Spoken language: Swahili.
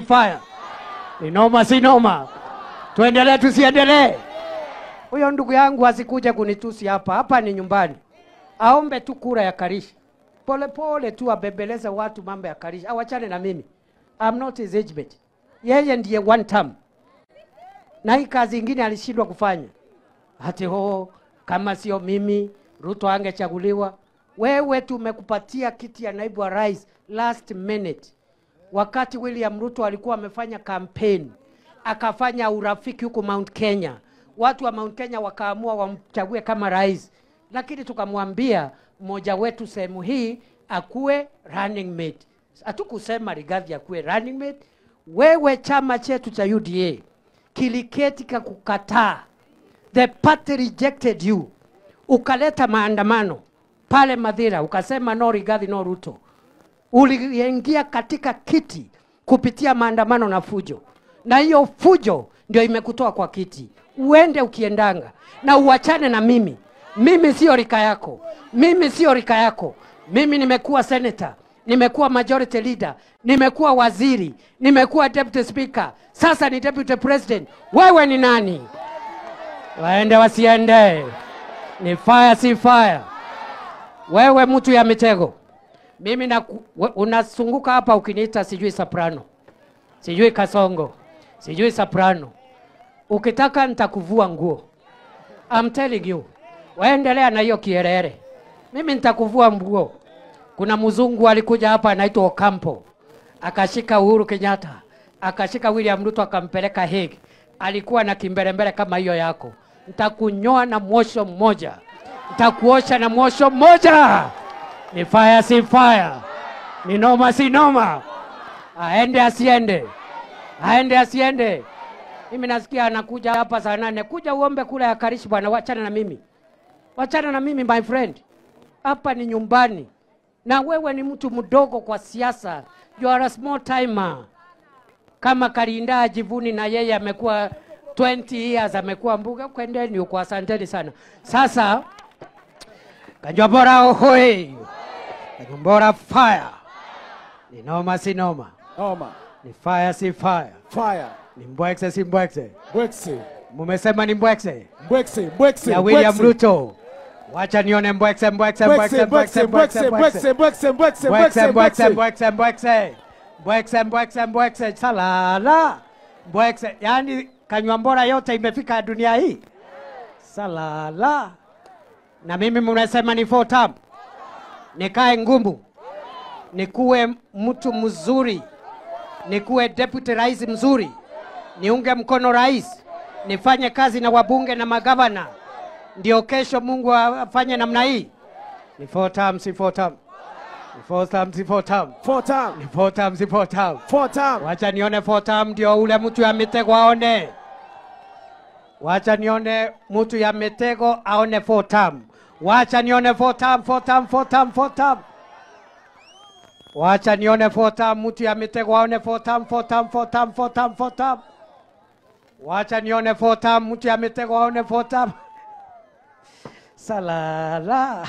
Fire. Ni noma si noma? Tuendelee tusiendelee? Huyo ndugu yangu asikuja kunitusi hapa. Hapa ni nyumbani. Aombe tu kura ya Karish. Pole pole tu abembeleze watu mambo ya Karish. Awachane na mimi. I'm not his age mate. Yeye ndiye one term. Na hii kazi ingine alishindwa kufanya. Ati ho, kama sio mimi Ruto angechaguliwa. Wewe tumekupatia kiti ya naibu wa rais last minute. Wakati William Ruto alikuwa amefanya campaign, akafanya urafiki huko Mount Kenya. Watu wa Mount Kenya wakaamua wamchague kama rais. Lakini tukamwambia mmoja wetu sehemu hii akuwe running mate. Hatukusema Rigathi akuwe running mate. Wewe chama chetu cha UDA kiliketi kukataa. The party rejected you. Ukaleta maandamano pale Mathira, ukasema no Rigathi no Ruto. Uliingia katika kiti kupitia maandamano na fujo. Na hiyo fujo ndio imekutoa kwa kiti. Uende ukiendanga na uachane na mimi. Mimi sio rika yako. Mimi sio rika yako. Mimi nimekuwa senator, nimekuwa majority leader, nimekuwa waziri, nimekuwa deputy speaker, sasa ni deputy president. Wewe ni nani? Waende wasiende? Ni fire si fire? Wewe mtu ya mitego. Mimi na unasunguka hapa ukiniita sijui soprano, sijui kasongo, sijui soprano. Ukitaka nitakuvua nguo. I'm telling you. Waendelea na hiyo kielele. Mimi nitakuvua nguo. Kuna mzungu alikuja hapa anaitwa Ocampo. Akashika Uhuru Kenyatta, akashika William Ruto akampeleka Hague. Alikuwa na kimbelembele kama hiyo yako. Nitakunyoa na mwosho mmoja. Nitakuosha na mwosho mmoja. Ni fire si fire? Ni noma si noma? Aende asiende? Aende asiende? Mimi nasikia anakuja hapa saa 8. Kuja uombe kula ya Karish bwana, wachana na mimi. Wachana na mimi my friend. Hapa ni nyumbani. Na wewe ni mtu mdogo kwa siasa. You are a small timer. Kama Karinda ajivuni na yeye amekuwa 20 years amekuwa mbuga, kwendeni huko, asanteni sana. Sasa Kanyuambora ohoi. Kanyuambora fire. Ni noma si noma? Noma. Ni fire si fire? Fire. Ni mbwekse si mbwekse? Mbwekse. Mumesema ni mbwekse? Mbwekse, mbwekse. Ya William Ruto. Wacha nione mbwekse, mbwekse, mbwekse, mbwekse, mbwekse, mbwekse, mbwekse, mbwekse, mbwekse, mbwekse, mbwekse, mbwekse. Mbwekse, mbwekse, mbwekse, salala. Mbwekse, yani Kanyuambora yote imefika dunia hii. Salala. Na mimi mnasema ni 4 term. Nikae ngumu. Nikuwe mtu mzuri. Nikuwe deputy rais mzuri. Niunge mkono rais. Nifanye kazi na wabunge na magavana. Ndio kesho Mungu afanye namna hii. Ni 4 term, si 4 term. Ni 4 term, si 4 term. 4 term. Ni 4 term, si 4 term. 4 term. Wacha nione 4 term ndio ule mtu ya mitego aone. Wacha nione mtu ya mitego aone 4 term. Wacha nione 4 term, 4 term, 4 term, 4 term. Wacha nione 4 term, mtu ya mitego aone 4 term, 4 term, 4 term, 4 term, 4 term. Wacha nione 4 term, mtu ya mitego aone 4 term. Salala.